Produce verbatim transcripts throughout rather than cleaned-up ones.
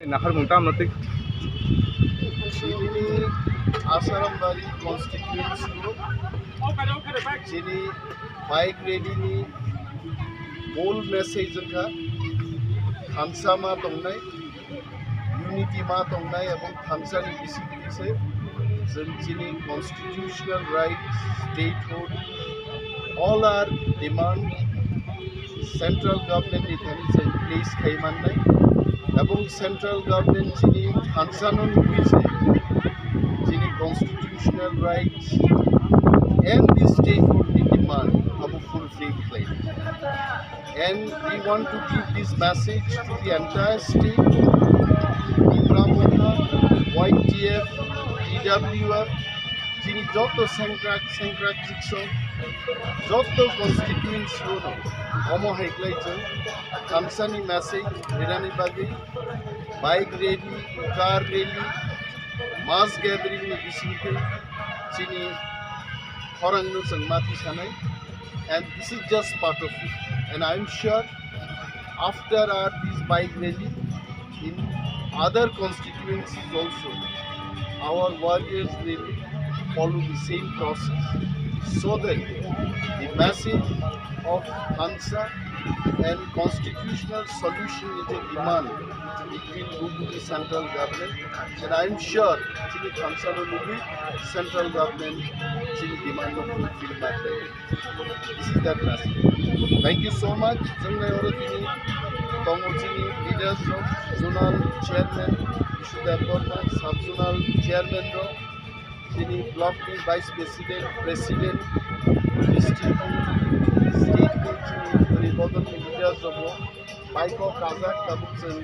Naharmung tamo twi. Chini Asarambari constituency o chini bike rally ni mol message wngkha thansa ma tongnai, unity ma tongnai, ebong thansa ni bising bising se chwng chini constitutional rights, statehood, all our demand central government ni thani se place khai mannai, ebong central government chini thansa no nugwi se chini constitutional rights and the statehood ni demand abo fulfill khlai. And we want to give this message to the entire state, Tipra Motha, Y T F, T W F, chini joto sengkrak sengkrak chiksong, joto constituency o no omo hai khlai chwng thansa ni message rinani bagwi bike rally, car rally, mass gathering ni bisingtwi chini khorang no chwng ma twi sanai. And this is just part of it. And I am sure after our this bike rally in other constituencies also, our warriors will follow the same process so that the message of thansa and constitutional solution is a demand, it will go to the central government. And I am sure chini thansa no nugwi central government chini demand no fulfill ma khlai. This is that message. Thank you so much. Chwng nai oro tini tongo chini leaders rok, zonal chairman Bishu Debbarma, sub zonal chairman rok, chini block ni vice president, president, district ni, state ni chini bwrwi bodol ni leaders rok bo bike o kajak tabuk chwng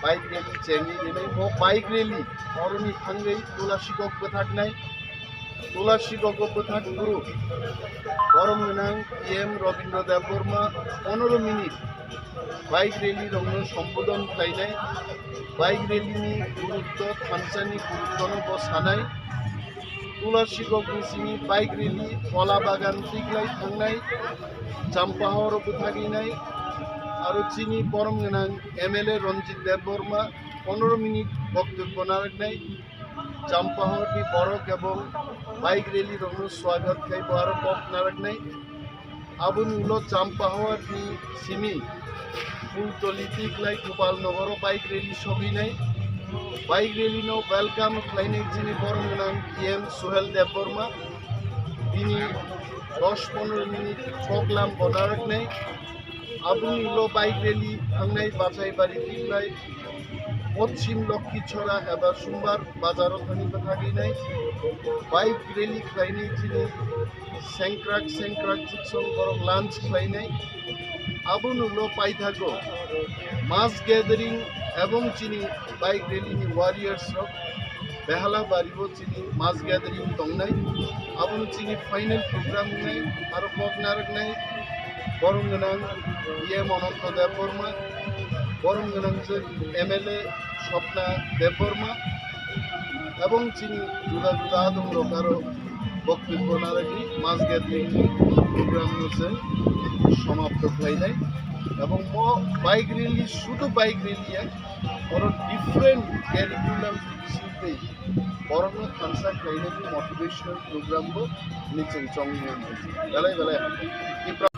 bike rally chengwi rinai. Bo bike rally oroni thangwi Tulasikok bwthaknai. Tulasikok o bwthak phuru borom gwnang P M Robindra Debbarma pondro minute bike rally rokno sombodon khlainai, bike rally ni gurutto, thansa ni gurutto no bo sanai. Tulasikok ni simi bike rally Kola Bagan tiklai thangnai, Champahor o bwthagwinai, aro chini borom gwnang M L A Ranjit Debbarma pondro minute boktobbo narwknai, Champahor ni borok ebong bike rally rokno swagat khai bo aro kok narwknai. Aboni ulo Champahor ni simi Phultoli tiklai Gopal Nogoro bike rally sogwinai. Bike rally no welcome khlainai chini borom gwnang P M Suhel Debbarma. Bini dos pondro minute program bo narwknai. Aboni ulo bike rally thangnai Bachaibari tiklai Poschim Lokhichhora eba Sumbar bazaro thani bwthagwinai bike rally khlainai chini sengkrak sengkrak chiksong borok lunch khlainai. Aboni ulo paithago mass gathering ebong chini bike rally ni warriors rok Behala bari o chini mass gathering tongnai, abono chini final program wngnai, aro kok narwknai borom gwnang E M Ananto Debbarma, borom gwnang je M L A Swapna Debbarma, ebong chini juda juda adong rok aro boktobbo narwknai mass gathering program no se somapto khlainai, ebong bo bike rally, sudu bike rally ya, oro different curriculum bising tei borokno thansa khlainani motivational program bo hwnwi chwng chongwi mano. Belai belai hambai.